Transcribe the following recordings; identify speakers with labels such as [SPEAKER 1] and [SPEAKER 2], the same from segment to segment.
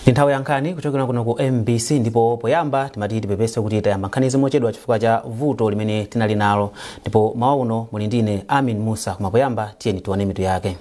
[SPEAKER 1] Ndi nthawi ya nkhani kuchokera kuno ku MBC, ndipo poyamba timati tipepese kuti tayamba nkhani zimochedwa chifukwa cha vuto limene tinali nalo, ndipo mawa uno muli ndine Amin Musa. Koma poyamba tiyeni tione mitu yake.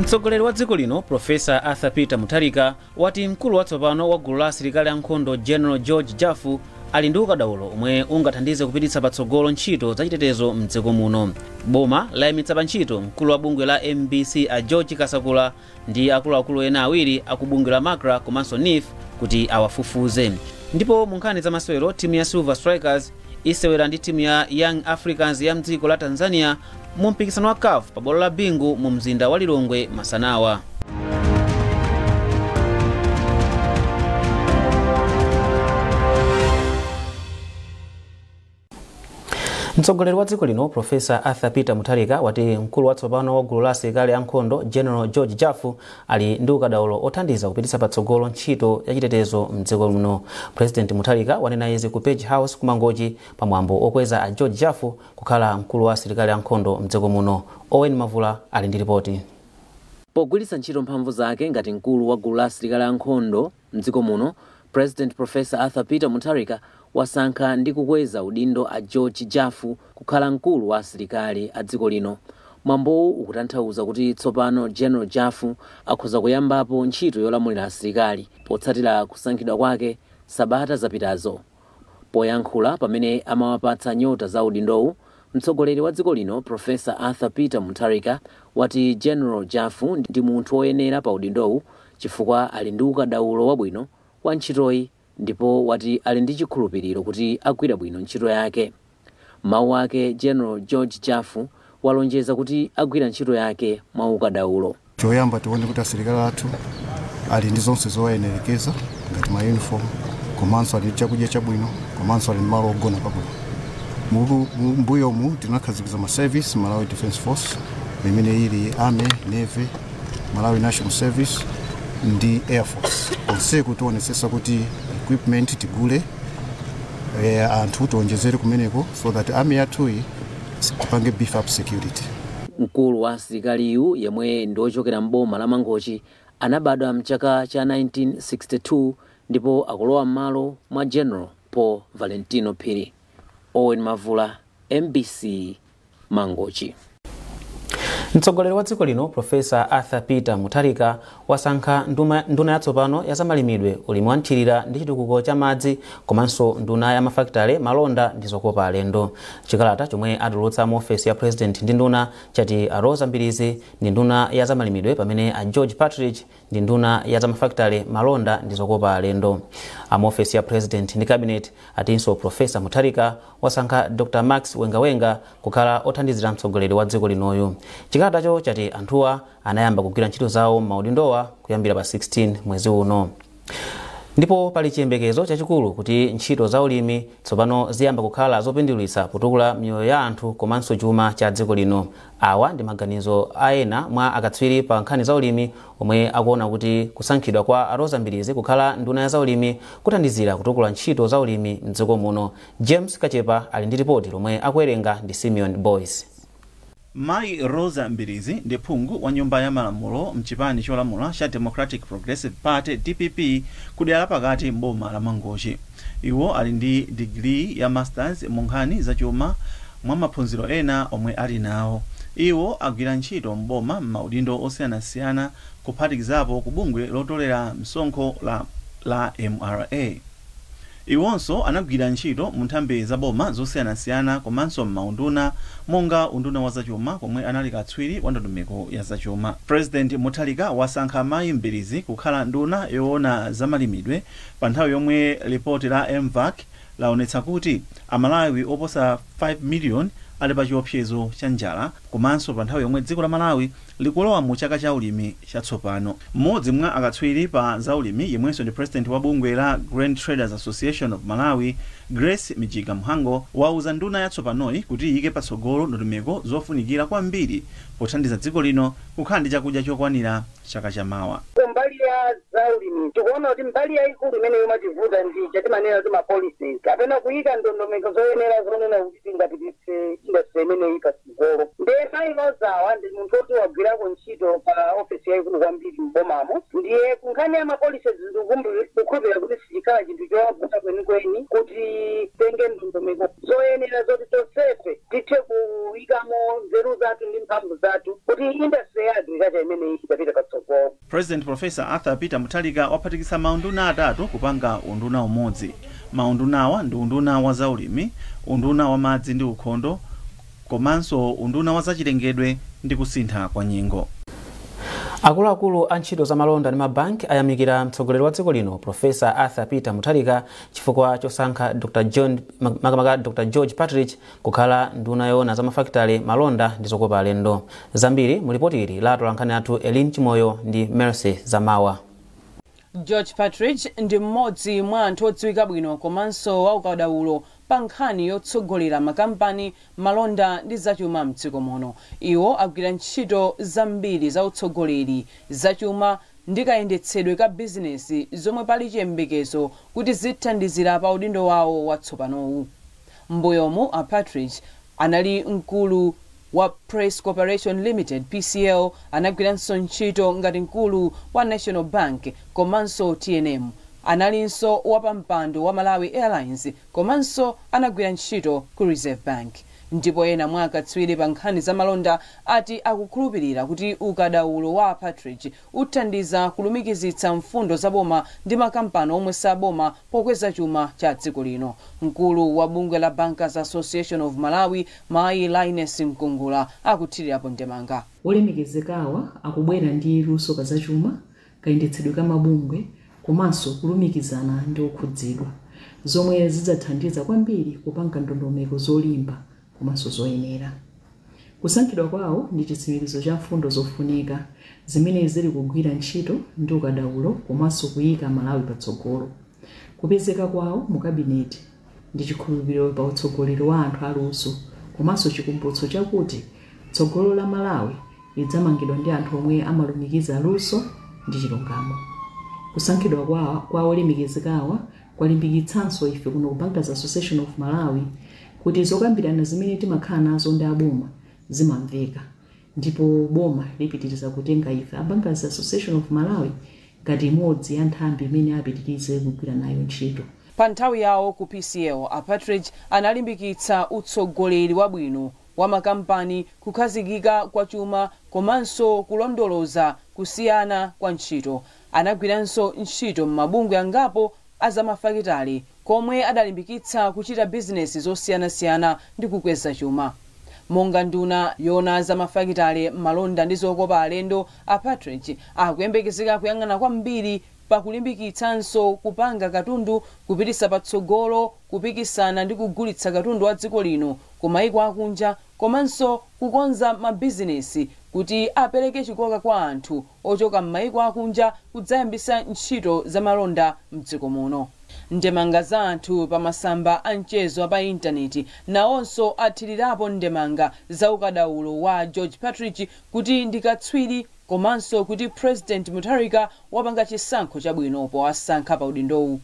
[SPEAKER 1] Mtsogoleri wa dziko lino Profesa Arthur Peter Mutharika wati mkulu watsopano wa gulu la asilikali ankhondo General George Jaffu ali ndi ukadaulo omwe ungathandize kupititsa patsogolo ntchito zachitetezo mdziko muno. Boma layimitsa pa ntchito mkulu wa bungwe la MBC a George Kasakula ndi akuluakulu ena awiri aku bungwe la MACRA komanso NIF kuti awafufuze. Ndipo mu nkhani za masewero, timu ya Silver Strikers isewera ndi timu ya Young Africans ya mdziko la Tanzania mu mpikisano wa CAF pa bwalo la Bingu mu mzinda wa Lilongwe masanawa. Mtsogoleri wa dziko lino Profesa Arthur Peter Mutharika wati mkulu watsopano wa gulu la asilikali ankhondo General George Jaffu ali ndi ukadaulo othandiza kupititsa patsogolo ntchito yachitetezo mdziko muno. President Mutharika wanena izi ku Page House kumangochi pamwambo okweza a George Jaffu kukhala mkulu wa asilikali ankhondo mdziko muno. Owen Mavula ali ndi ripoti.
[SPEAKER 2] Pogwiritsa ntchito mphamvu zake ngati mkulu wa gulu la asilikali ankhondo mdziko muno, President Professor Arthur Peter Mutharika wasankha ndi kukweza udindo a George Jaffu kukhala mkulu wa asilikali a dziko lino. Mwambowu ukutanthauza kuti tsopano General Jaffu akhoza kuyambapo ntchito yolamulira asilikali potsatira kusankhidwa kwake sabata zapitazo. Poyankhula pamene amawapatsa nyota za udindowu, mtsogoleri wa dziko lino Professor Arthur Peter Mutharika wati General Jaffu ndi munthu woyenera pa udindowu chifukwa ali ndi ukadaulo wabwino wa ntchitoyi, ndipo wati ali ndi chikhulupiriro kuti agwira bwino ntchito yake. Mawu ake, General George Jaffu walonjeza kuti agwira ntchito yake mwa ukadaulo.
[SPEAKER 3] Choyamba tione kuti asilikali athu ali ndi zonse zowayenerekeza ngati ma uniform, komanso ali ndi chakudya chabwino, komanso ali ndi malo ogona pabwino. Mbuyomu tinakhazikitsa ma service Malawi Defence Force imene ili Army, Navy, Malawi National Service ndi Air Force. Konseku tionetsetsa kuti equipment tigule, anthu tionjezere kumeneko so that army yathuyi tipange beef up security.
[SPEAKER 2] Mkulu wa asilikaliyu yemwe ndi wochokera mboma la Mangochi anabadwa mchaka cha 1962 ndipo akulowa m'malo mwa General Paul Valentino Phiri. Owen Mavula, MBC, Mangochi.
[SPEAKER 1] Mtsogoleri wa dziko lino Profesa Arthur Peter Mutharika wasankha nduna yatsopano ya zamalimidwe, ulimi wa nthirira ndi chitukuko cha madzi, komanso nduna ya mafakitale, malonda ndi zokopa alendo. Chikalata chomwe atulutsa mu ofesi ya President ndi nduna chati a Rosa Mbirizi ndi nduna ya zamalimidwe, pamene a George Partridge ndi nduna ya zamafakitale, malonda ndi zokopa alendo. A mu ofesi ya President ndi Cabinet atinso Profesa Mutharika wasankha Dr. Max Wengawenga kukhala othandizira mtsogoleri wa dziko linoyu. Chikalatacho chati anthuwa anayamba kugwira ntchito zawo m'maudindowa kuyambira pa 16 mwezi uno. Ndipo pali chiyembekezo chachikulu kuti ntchito za ulimi tsopano ziyamba kukhala zopindulitsa potukula miyoyo ya anthu komanso chuma cha dziko lino. Awa ndi maganizo a ena mwa akatswiri pa nkhani za ulimi omwe akuona kuti kusankhidwa kwa Rosa Mbirizi kukhala nduna ya zaulimi kuthandizira kutukula ntchito za ulimi mdziko muno. James Kachepa ali ndi ripoti lomwe akuwerenga ndi Simeon Boyce.
[SPEAKER 4] Mayi Rosa Mbirizi ndi phungu wa nyumba ya malamulo mchipani cholamula cha Democratic Progressive Party DPP kudera pakati mboma la Mangochi. Iwo ali ndi digiri ya masters mu nkhani zachuma mwa maphunziro ena omwe ali nawo. Iwo agwira ntchito mboma m'maudindo osiyanasiyana kuphatikizapo ku bungwe lotolera msonkho la MRA. Iwonso anagwira ntchito mu nthambi za boma zosiyanasiyana komanso m'maunduna monga unduna wa zachuma komwe anali katswiri wa ndondomeko ya zachuma. President Mutharika wasankha mayi Mbirizi kukhala nduna yoona zamalimidwe pa nthawi yomwe ripoti la MVAC laonetsa kuti Amalawi oposa 5 million ali pa chiopsezo cha njala, komanso pa nthawi yomwe dziko la Malawi likulowa mu chaka cha ulimi chatsopano. Mmodzi mwa akatswiri pa zaulimi yemwenso ndi president wa bungwe la Grain Traders Association of Malawi, Grace Mijiga Mhango, wauza nduna yatsopanoyi kuti iyike patsogolo ndondomeko zofunikira kwambiri pothandiza dziko lino kukhala ndi chakudya chokwanira chaka chamawa.
[SPEAKER 5] Kumbali Mbali ya zaulimi, tikuona kuti mbali yayikulu imene imativuta ndi chatimanena kuti ma policies kapena kuyika ndondomeko zoyenera zonena kuti tingapititse industry imeneyi patsogolo. Ndiye mayi Rozawa ndi munthu oti wagwirako ntchito pa ofesi yayikulu kwambiri mbomamo, ndiye kunkhani ya ma policies ndikukhulupirira kuti sichikhala chinthu chowavuta kwenikweni kuti tenge ndondomeko zoyenera zoti tonsefe tithe kuyikamo nzeru zathu ndi mphamvu zathu kuti industry ya agriculture imeneyi idapita patsogolo.
[SPEAKER 4] President Professor Arthur Peter Mutharika waphatikitsa maunduna atatu kupanga unduna umodzi. Maundunawa ndi unduna wa zaulimi, unduna wa madzi ndi ukhondo, komanso unduna wa zachilengedwe ndi kusintha kwa nyengo.
[SPEAKER 1] Akuluakulu a ntchito za malonda ndi mabanki ayamikira mtsogoleri wa dziko lino, Professor Arthur Peter Mutharika, chifukwa chosankha Dr. John makamaka Dr. George Partridge kukhala nduna yoona za mafakitale, malonda ndi zokopa alendo. Zambiri mu lipoti ili la atolankhani athu Elin Chimoyo ndi Mercy Zamawa.
[SPEAKER 6] George Partridge ndi mmodzi mwa anthu odziwika bwino komanso waukadaulo pa nkhani yotsogolera makampani, malonda ndi zachuma mdziko muno. Iwo agwira ntchito zambiri za utsogoleri, zachuma ndi kayendetsedwe ka bizinesi zomwe pali chiyembekezo kuti zithandizira pa udindo wawo watsopanowu. Mbuyomu a Partridge anali mkulu wa Press Corporation Limited, PCL. Anagwiranso ntchito ngati mkulu wa National Bank komanso TNM. Analinso wapampando wa Malawi Airlines komanso anagwira ntchito ku Reserve Bank. Ndipo ena mwa akatswiri pa nkhani za malonda ati akukhulupirira kuti ukadaulo wa Partridge uthandiza kulumikizitsa mfundo za boma ndi makampani omwe saboma pokweza chuma cha dziko lino. Mkulu wa bungwe la Bankers Association of Malawi, Mayi Linus Mkungula, akuthirirapo ndemanga.
[SPEAKER 7] Olemekezekawa akubwera ndi luso pa zachuma, kayendetsedwe ka mabungwe komanso kulumikizana ndi okhudzidwa, zomwe zidzathandiza kwambiri kupanga ndondomeko zolimba komanso zoyenera. Kusankhidwa kwawo ndi chitsimikizo cha mfundo zofunika zimene zili kugwira ntchito ndi ukadaulo komanso kuyika Malawi patsogolo. Kupezeka kwawo mu kabineti ndi chikhulupiriro pa utsogoleri wa anthu aluso komanso chikumbutso chakuti tsogolo la Malawi lidzamangidwa ndi anthu omwe amalumikiza luso ndi chilungamo. Kusankhidwa kwa olemekezekawa kwalimbikitsanso ife kuno ku Bankers Association of Malawi kuti zokambirana zimene timakhala nazo ndi aboma zimamveka, ndipo boma lipitiriza kutenga ife a Bankers Association of Malawi ngati imodzi ya nthambi imene apitirize kugwira nayo ntchito.
[SPEAKER 6] Pa nthawi yawo ku PCL, a Partridge analimbikitsa utsogoleri wabwino wa makampani, kukhazikika kwa chuma komanso kulondoloza kusiyana kwa ntchito. Anagwiranso ntchito m'mabungwe angapo azamafakitale komwe adalimbikitsa kuchita bizinesi zosiyanasiyana ndi kukweza chuma. Monga nduna yoona zamafakitale, malonda ndi zokopa alendo, a Partridge akuyembekezeka kuyang'ana kwambiri pakulimbikitsanso kupanga katundu, kupitisa patsogolo kupikisana ndi kugulitsa katundu wa dziko lino ku mayiko akunja, komanso kukonza mabizinesi kuti apereke chikoka kwa anthu ochoka m'mayiko akunja kudzayambisa ntchito zamalonda mdziko muno. Ndemanga za anthu pa masamba a mchezo pa intaneti nawonso athirirapo ndemanga za ukadaulo wa George Partridge kuti ndi katswiri komanso kuti President Mutharika wapanga chisankho chabwino powasankha pa udindowu.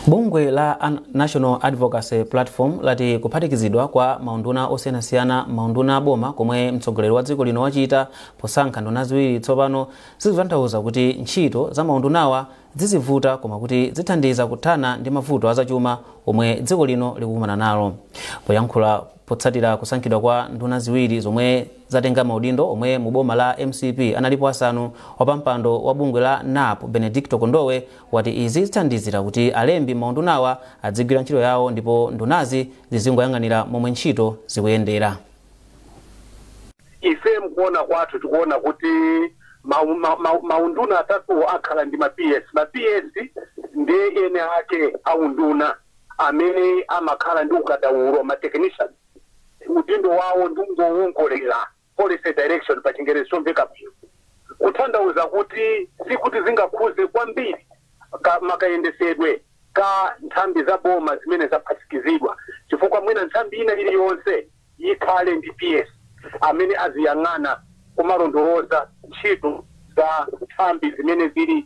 [SPEAKER 1] Bungwe la National Advocacy Platform lati kuphatikizidwa kwa maunduna osiyanasiyana, maunduna aboma, komwe mtsogoleri wa dziko lino wachita posankha nduna ziwiri tsopano sizikutanthauza kuti ntchito za maundunawa zizivuta, koma kuti zithandiza kuthana ndi mavuto azachuma omwe dziko lino likukumana nalo. Poyankhula potsatira kusankhidwa kwa nduna ziwiri zomwe zatenga maudindo omwe mu boma la MCP analipo asanu, wapampando wa bungwe la NAP, Benedicto Kondowe, wati izi zithandizira kuti alembi maundunawa adzigwira ntchito yawo ndipo ndunazi zizingoyang'anira momwe ntchito zikuyendera.
[SPEAKER 8] Ife mkuona kwathu tikuona kuti maunduna atatu akhala ndi ma PS. Ma PS ndiye ene ake aunduna amene amakhala ndi ukadaulo, ma technician. Udindo wawo ndi ungowongolera, policy direction pa Chingerezi chomveka bwino, kutanthauza kuti sikuti zingakhuze kwambiri makayendesedwe ka nthambi za boma zimene zaphatikizidwa, chifukwa mwina nthambi ina iliyonse ikhale ndi PS amene aziyang'ana kumalondoloza ntchito za nthambi zimene zili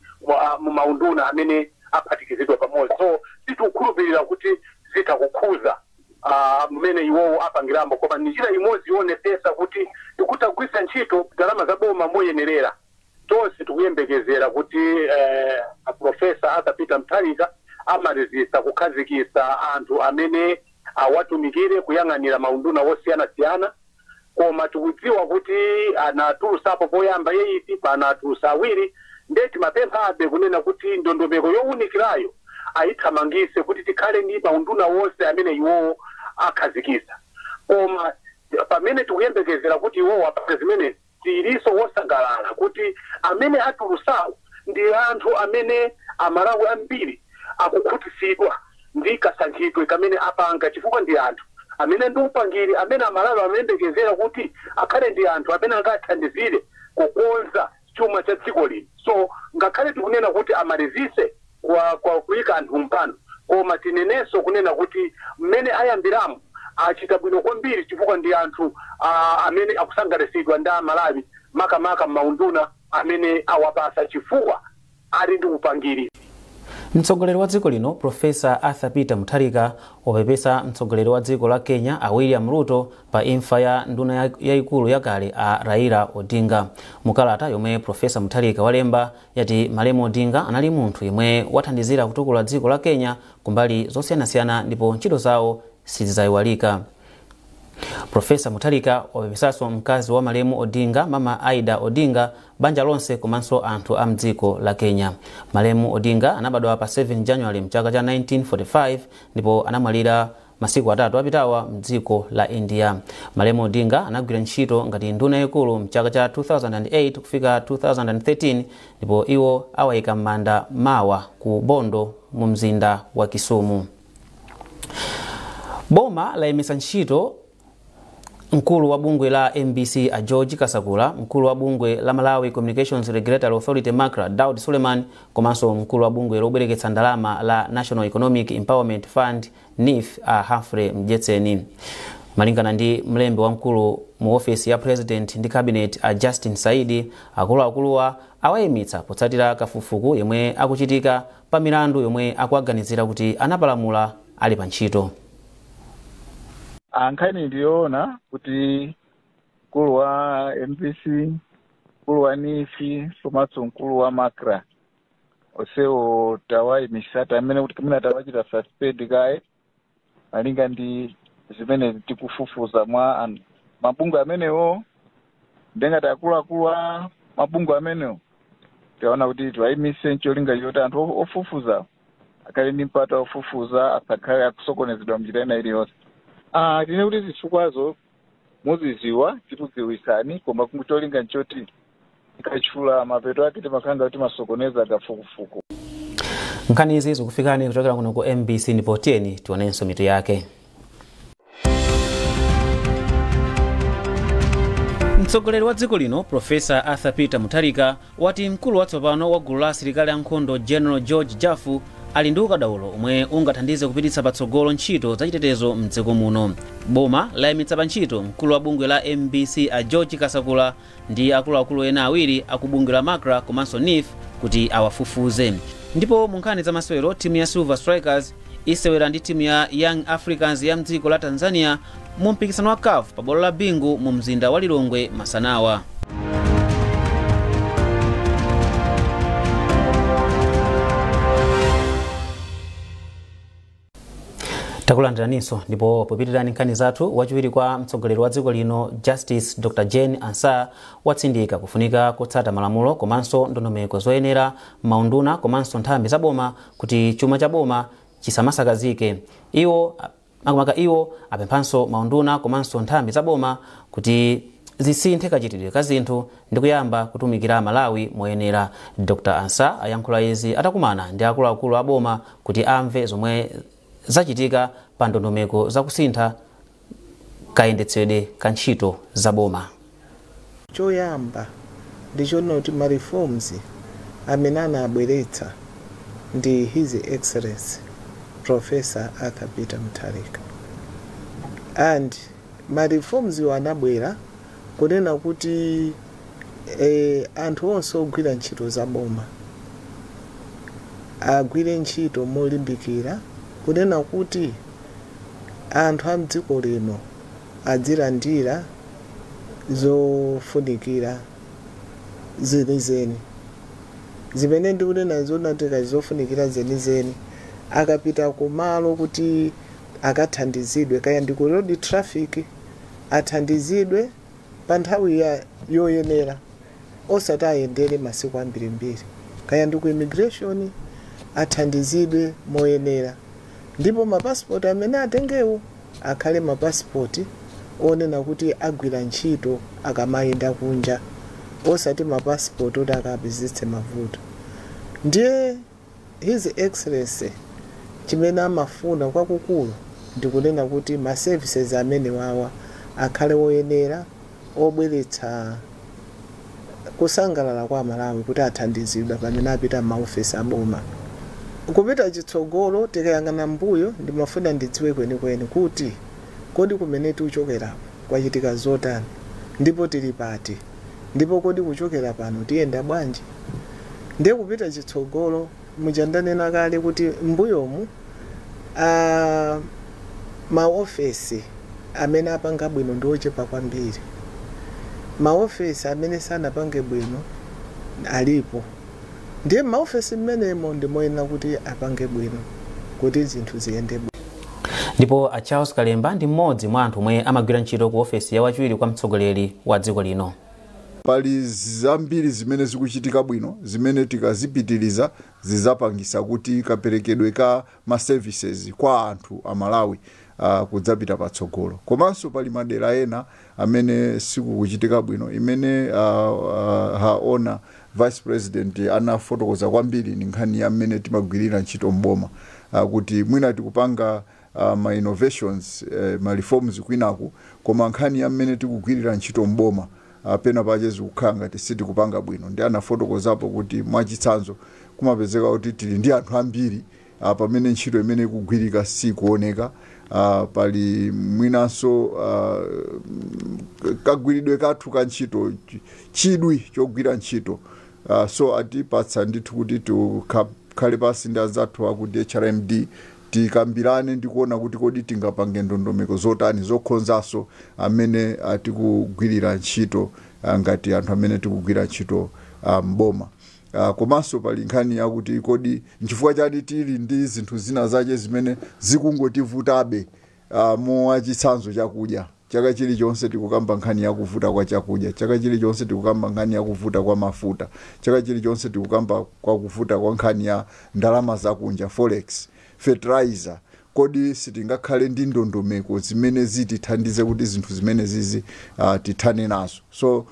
[SPEAKER 8] mu maunduna amene aphatikizidwa pamodzi. So tikukhulupirira kuti zitakukhuza mmene iwowo apangiramo, koma ni njira imodzi yoonetsetsa kuti tikutagwisa ntchito ndalama za boma moyenerera. Tonse tikuyembekezera kuti Profesa Arthur Peter Mutharika amalizisa kukhazikisa anthu amene awatumikire kuyang'anira maunduna wosiyanasiyana, koma tikudziwa kuti anatulusapo poyamba 8, pano atulusa 2. Nde timapemphabe kunena kuti ndondomeko yowunikirayo ayithamangise kuti tikhale ndi maunduna wonse amene iwowo akhazikisa. Koma pamene tikuyembekezera kuti iwowo apange zimenezi, tiliso wosangalala kuti amene atulusawo ndi anthu amene Amalawi ambiri akukhutisidwa ndi kasankhidwe kamene apanga, chifukwa ndi anthu amene ndi upangiri amene Amalawi amayembekezera kuti akhale ndi anthu amene angathandizire kukonza chuma cha dziko lino. So ngakhale tikunena kuti amalizise kwa kuyika anthu mpano, koma tinenenso kunena kuti mmene ayambiramo achita bwino kwambiri, chifukwa ndi anthu amene akusangalatsidwa ndi Amalawi, makamaka maunduna amene awapasa, chifukwa ali ndi upangiri.
[SPEAKER 1] Mtsogoleri wa dziko lino Profesa Arthur Peter Mutharika wapepesa mtsogoleri wa dziko la Kenya a William Ruto pa imfa ya nduna yayikulu yakale a Raila Odinga. Mukalata yomwe Profesa Mutharika walemba yati malemu Odinga anali munthu yemwe wathandizira kutukula dziko la Kenya kumbali zosiyanasiyana ndipo ntchito zawo sizidzayiwalika. Profesa Mutharika wapepesanso mkazi wa malemu Odinga, Mama Aida Odinga, banja lonse komanso anthu a mdziko la Kenya. Malemu Odinga anabadwa pa 7 January mchaka cha 1945 ndipo anamwalira masiku 3 apitawa mdziko la India. Malemu Odinga anagwira ntchito ngati nduna yaikulu mchaka cha 2008 kufika 2013 ndipo iwo awayika m'manda mawa ku Bondo mu mzinda wa Kisumu. Boma layimitsa ntchito mkulu wa bungwe la MBC a George Kasakula, mkulu wa bungwe la Malawi Communications Regulatory Authority MACRA Daud Suleiman, komanso mkulu wa bungwe lobwereketsa ndalama la National Economic Empowerment Fund NEEF a Humphrey Mjetseni. Malingana ndi mlembi wamkulu mu ofesi ya President ndi Cabinet a Justin Saidi, akuluakuluwa awayimitsa potsatira kafukufuku yemwe akuchitika pa milandu yomwe akuaganizira kuti anapalamula ali pa ntchito.
[SPEAKER 9] Nkhani ndiyoona kuti mkulu wa MBC, mkulu wa NEEF komanso mkulu wa MACRA onsewo tawayimisa, amene kuti kamene tawachita suspend kaye malinga ndi zimene tikufufuza mwa mabungwe amenewo. Ndengati akuluakulu a mabungwe amenewo tiwaona kuti tiwayimise ncholinga choti anthu ofufuza akhale ndi mpata ofufuza, asakhale akusokonezedwa mnjira ina iliyonse. Tine kuti zifukwazo muziziwa, tikudziwisani, koma cholinga nchoti tikachula mapeto ake timakhanga kuti masokoneza kafukufuku.
[SPEAKER 1] Nkhani izi zikufikani kuchokera kuno ku MBC ndipo tiyeni tionenso mitu yake. Mtsogoleri wa dziko lino Profesa Arthur Peter Mutharika wati mkulu watsopano wa gulu la asilikali ankhondo General George Jaffu ali ndi ukadaulo omwe ungathandize kupititsa patsogolo ntchito zachitetezo mdziko muno. Boma layimitsa pa ntchito mkulu wa bungwe la MBC a George Kasakula ndi akuluakulu ena 2 aku bungwe la MACRA komanso NEEF kuti awafufuze. Ndipo mu nkhani za masewero, timu ya Silver Strikers isewera ndi timu ya Young Africans ya mdziko la Tanzania mu mpikisano wa CAF pa bwalo la Bingu mu mzinda wa Lilongwe masanawa. Takulandiraninso ndipo popitirani nkhani zathu, wachiwiri kwa mtsogoleri wa dziko lino Justice Dr. Jane Ansah watsindika kufunika kutsata malamulo komanso ndondomeko zoyenera maunduna komanso nthambi za boma kuti chuma cha boma chisamasakazike. Iwo apemphanso maunduna komanso nthambi za boma kuti zisinthe kachitidwe ka zinthu ndi kuyamba kutumikira Malawi moyenera. Dr. Ansah ayankhula izi atakumana ndi akuluakulu a boma kuti amve zomwe zachitika pa ndondomeko zakusintha kayendetsedwe ka ntchito za boma.
[SPEAKER 10] Choyamba ndichoona kuti ma reforms amene anabweretsa ndi His Excellency Professor Arthur Peter Mutharika, and ma reforms iwo anabwera kunena kuti Anthu onse ogwira ntchito za boma agwire ntchito molimbikira, kunena kuti anthu a mdziko lino adzilandira zofunikira zenizeni. Zimene ndikunena zonatika zofunikira zenizeni, akapita kumalo kuti akathandizidwe, kaya ndi ku road traffic, athandizidwe pa nthawi yoyenera, osati ayendere masiku ambirimbiri. Kaya ndi ku immigration, athandizidwe moyenera, ndipo mapasipoti amene atengewo akhale mapasipoti onena kuti agwira ntchito akamayenda kunja, osati mapasipoti oti akapezetse mavuto. Ndiye His Excellency chimene amafuna kwakukulu ndikunena kuti ma services amene wawa akhale oyenera, obweretsa kusangalala kwa Malawi kuti athandizidwa pamene apita m'maofesi aboma. Kupita chitsogolo, tikayang'ana mbuyo, ndimafuna ndidziwe kwenikweni kuti kodi kumene tikuchokerapo kwachitika zotani, ndipo tili pati, ndipo kodi kuchokera pano tiyenda bwanji? Ndiye kupita chitsogolo, muchandanena kale kuti mbuyomu maofesi amene apanga bwino ndi ochepa kwambiri. Maofesi amene sanapange bwino alipo. Ndiye maofesi mmenemo ndimoyenera kuti apange bwino kuti zinthu ziyende bwino.
[SPEAKER 1] Ndipo a Charles Kalemba ndi mmodzi mwa anthu omwe amagwira ntchito ku ofesi ya wachiwiri kwa mtsogoleri wa dziko lino.
[SPEAKER 11] Pali zambiri zimene zikuchitika bwino, zimene tikazipitiriza zizapangisa kuti kaperekedwe ka ma services kwa anthu Amalawi kudzapita patsogolo. Komanso pali madera ena amene sikukuchitika bwino. Imene haona Vice President anafotokoza kwambiri ni nkhani ya mmene timagwirira ntchito mboma, kuti mwina tikupanga ma innovations, ma reforms kwinaku, koma nkhani ya mmene tikugwirira ntchito mboma, pena pache zikukhala ngati sitikupanga bwino. Ndi anafotokozapo kuti mwachitsanzo kumapezeka kuti tili ndi anthu ambiri, pamene ntchito imene ikugwirika sikuoneka. Pali mwinanso kagwiridwe kathu ka ntchito, chidwi chogwira ntchito. So atipatsa ndithu kuti tikhale pasi ndi anzathu akuti HRMD, tikambirane ndi kuona kuti kodi tingapange ndondomeko zotani zokhonzanso amene tikugwirira ntchito, ngati anthu amene tikugwira ntchito mboma. Komanso pali nkhani yakuti kodi nchifukwa chani tili ndi zinthu zina zache zimene zikungotivutabe, mwachitsanzo chakudya. Chaka chilichonse tikukamba nkhani yakuvuta kwa chakudya, chaka chilichonse tikukamba nkhani yakuvuta kwa mafuta, chaka chilichonse tikukamba kwa kuvuta kwa nkhani ya ndalama zakunja, forex, fertilizer. Kodi sitingakhale ndi ndondomeko zimene zitithandize kuti zinthu zimene zizi tithane nazo? So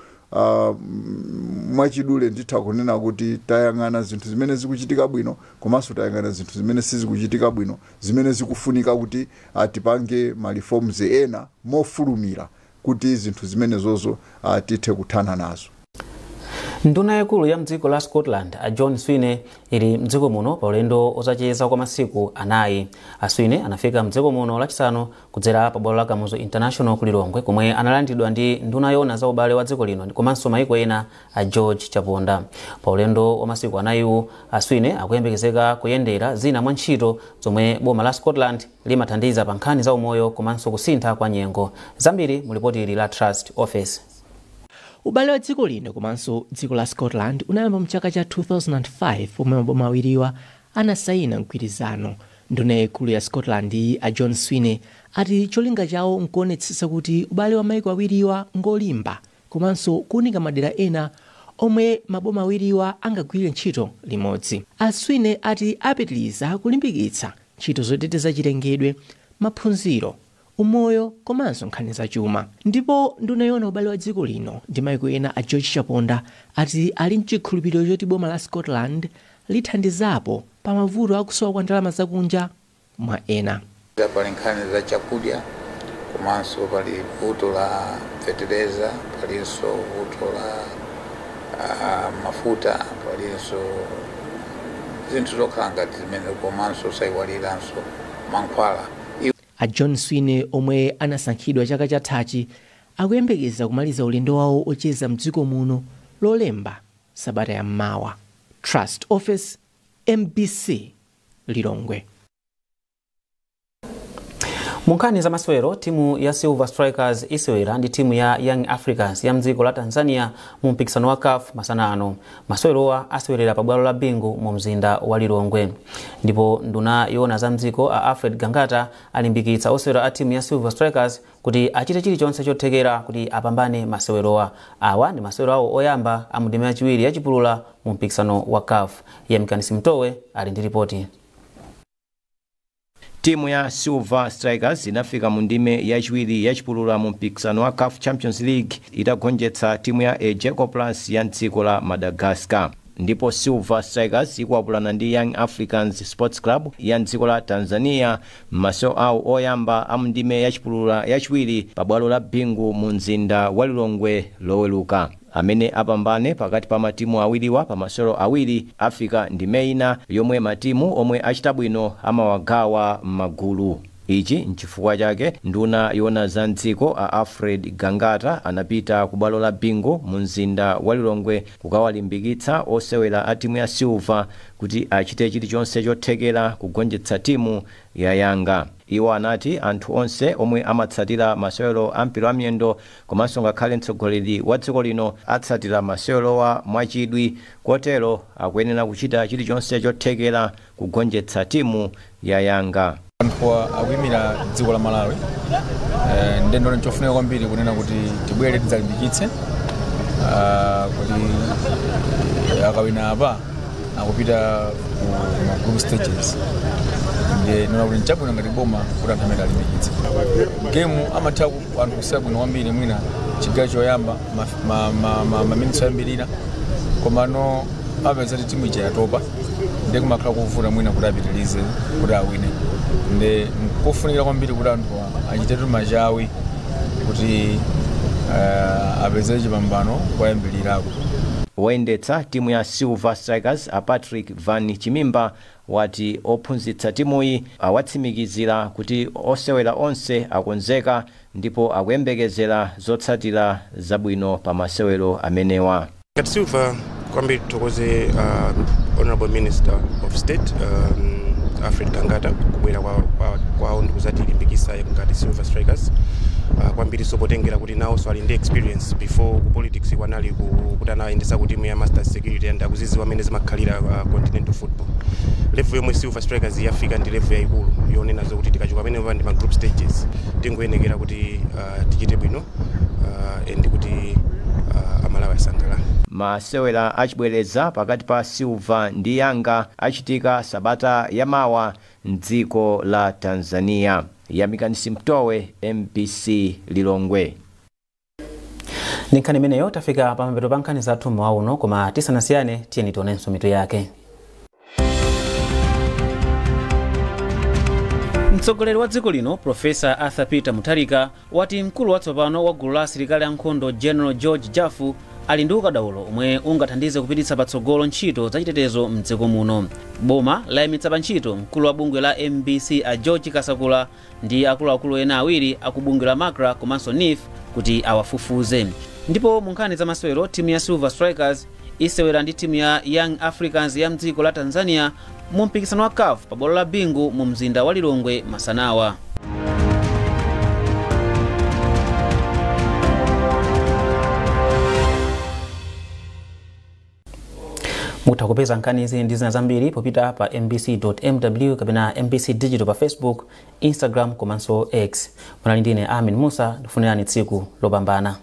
[SPEAKER 11] mwachidule nditha kunena kuti tayang'ana zinthu zimene zikuchitika bwino, komanso tayang'ana zinthu zimene sizikuchitika bwino, zimene zikufunika kuti tipange ma reforms ena mofulumira kuti zinthu zimenezozo tithe kuthana nazo.
[SPEAKER 1] Nduna yaikulu ya mdziko la Scotland, a John Swinney, ili mdziko muno pa ulendo osacheza kwa masiku 4. A Swinney anafika mdziko muno Lachisanu kudzera pa bwalo la Kamuzu International ku Lilongwe, komwe analandiridwa ndi nduna yona za ubale wa dziko lino komanso maiko ena, a George Chaponda. Pa ulendo wa masiku 4wu, a Swinney akuyembekezeka kuyendera zina mwa ntchito zomwe boma la Scotland limathandiza pa nkhani za umoyo komanso kusintha kwa nyengo. Zambiri mu lipoti ili la Trust Office.
[SPEAKER 12] Ubale wa dziko lino komanso dziko la Scotland unayamba mchaka cha 2005 pomwe maboma awiriwa anasayina mgwirizano. Nduna yaikulu ya Scotland, a John Swinney, ati cholinga chawo nkuonetsetsa kuti ubale wa maiko awiriwa ngolimba, komanso kuunika madera ena omwe maboma awiriwa angagwirire ntchito limodzi. A Swinney ati apitiriza kulimbikitsa ntchito zoteteza chilengedwe, maphunziro, umoyo komanso nkhani zachuma. Ndipo nduna yona ubale wa dziko lino ndi maiko ena, a George Chaponda, ati ali mchikhulupiriro choti boma la Scotland lithandizapo pa mavuto akusowa kwa ndalama zakunja, mwa ena.
[SPEAKER 13] Pali nkhani za chakudya, komanso pali vuto la fetereza, palinso vuto la mafuta, palinso zinthu zokhala ngati zimene, komanso sayiwaliranso mankhwala.
[SPEAKER 12] A John Swinney, omwe anasankhidwa chaka chathachi, akuyembekeza kumaliza ulendo wawo ocheza mdziko muno. Lolemba sabata ya mmawa. Trust Office, MBC, Lilongwe.
[SPEAKER 1] Munkhani za masewero, timu ya Silver Strikers isewera ndi timu ya Young Africans ya mdziko la Tanzania mu mpikisano wa CAF masana ano. Masewerowa asewerera pa bwalo la Bingu mu mzinda wa Lilongwe. Ndipo nduna yoona za mdziko a Alfred Gangata alimbikitsa osewera a timu ya Silver Strikers kuti achite chilichonse chothekera kuti apambane masewerowa. Awa ndi masewero awo oyamba a mu ndime yachiwiri yachipulula mu mpikisano wa CAF. Yamikani Mtowe ali ndi ripoti.
[SPEAKER 14] Timu ya Silver Strikers inafika mu ndime yachiwiri yachipulula mu mpikisano wa CAF Champions League itagonjetsa timu ya Ejeko Plus ya mdziko la Madagascar. Ndipo Silver Strikers ikuwapulana ndi Young Africans Sports Club ya mdziko la Tanzania m'masewero awo oyamba a mu ndime yachipulula yachiwiri pa bwalo la Bingu mu mzinda wa Lilongwe loweluka. Amene apambane pakati pa matimu awiriwa pa masewero awiri afika ndime ina yomwe matimu omwe achita bwino amawagawa m'magulu. Ichi nchifukwa chake nduna yoona za mdziko a Alfred Gangata anapita ku bwalo la Bingu mu mzinda wa Lilongwe kukawalimbikitsa osewera a timu ya Silver kuti achite chilichonse chothekera kugonjetsa timu ya Yanga. Iwo anati anthu onse omwe amatsatira masewero a mpira wa miyendo komanso ngakhale mtsogoleri wa dziko lino atsatira masewerowa mwachidwi, kotero akuyenera kuchita chilichonse chothekera kugonjetsa timu ya Yanga.
[SPEAKER 15] Anthu akuyimira dziko la Malawi, ndendo nchofunika kwambiri kunena kuti tibwere tidzalimbikitse kuti akawina apa akupita ku group stages. Ndiye nona kuti nchabwino ngati boma kuti anthu amene alimbikitse gemu amatha anthu kusiya bwino kwambiri mwina chigawo choyamba maminitsi oyambirira, komano apeza kuti timu ija yatopa ndiye kumakhala kuvuta mwina kuti apitirize kuti awine. Ndi nkofunikira kwambiri kuti anthu achitetu machawi kuti apeze chipambano koyambirirako.
[SPEAKER 14] Woyendetsa timu ya Silver Strikers a Patrick Van Chimimba wati ophunzitsa timuyi awatsimikizira kuti osewera onse akonzeka ndipo akuyembekezera zotsatira zabwino pa masewero amenewa.
[SPEAKER 16] Ngati Silver kwambiri tithokoze Honorable Minister of State Alfred Gangata kubwera kwawo ndi kuzatilimbikitsa ngati Silver Strikers, kwambiri sopotengera kuti nawonso ali ndi experience before ku politics kwanali kuti anayendetsa ku timu ya Masters Security and akuzidziwa amene zimakhalira continental football. Level yomwe Silver Strikers yafika ndi level yayikulu yonena zokuti tikachoka pamenepa ndi ma group stages tingoyenekera kuti tichite bwino and kuti Amalawi asangalale.
[SPEAKER 14] Masewera achibwereza pakati pa Silver ndi Yanga achitika sabata yamawa mdziko la Tanzania. Yamikani Mtowe, MBC Lilongwe.
[SPEAKER 1] Ndi nkhani imeneyo tafika pamapeto pa nkhani zathu mmawa uno, koma tisanasiyane tiyeni tionenso mitu yake. Mtsogoleri wa dziko lino Profesa Arthur Peter Mutharika wati mkulu watsopano wa gulu la asilikali ankhondo General George Jaffu ali ndi ukadaulo omwe ungathandize kupititsa patsogolo ntchito zachitetezo mdziko muno. Boma layimitsa pa ntchito mkulu wa bungwe la MBC a George Kasakula ndi akuluakulu ena awiri aku bungwe la MACRA komanso NIF kuti awafufuze. Ndipo mu nkhani za masewero, timu ya Silver Strikers isewera ndi timu ya Young Africans ya mdziko la Tanzania mu mpikisano wa CAF pa bwalo la Bingu mu mzinda wa Lilongwe masanawa. Mutha kupeza nkhani izi ndi zina zambiri popita pa mbc.mw kapena MBC Digital pa Facebook, Instagram komanso X. Munali ndine Amin Musa, ndifunirani tsiku lopambana.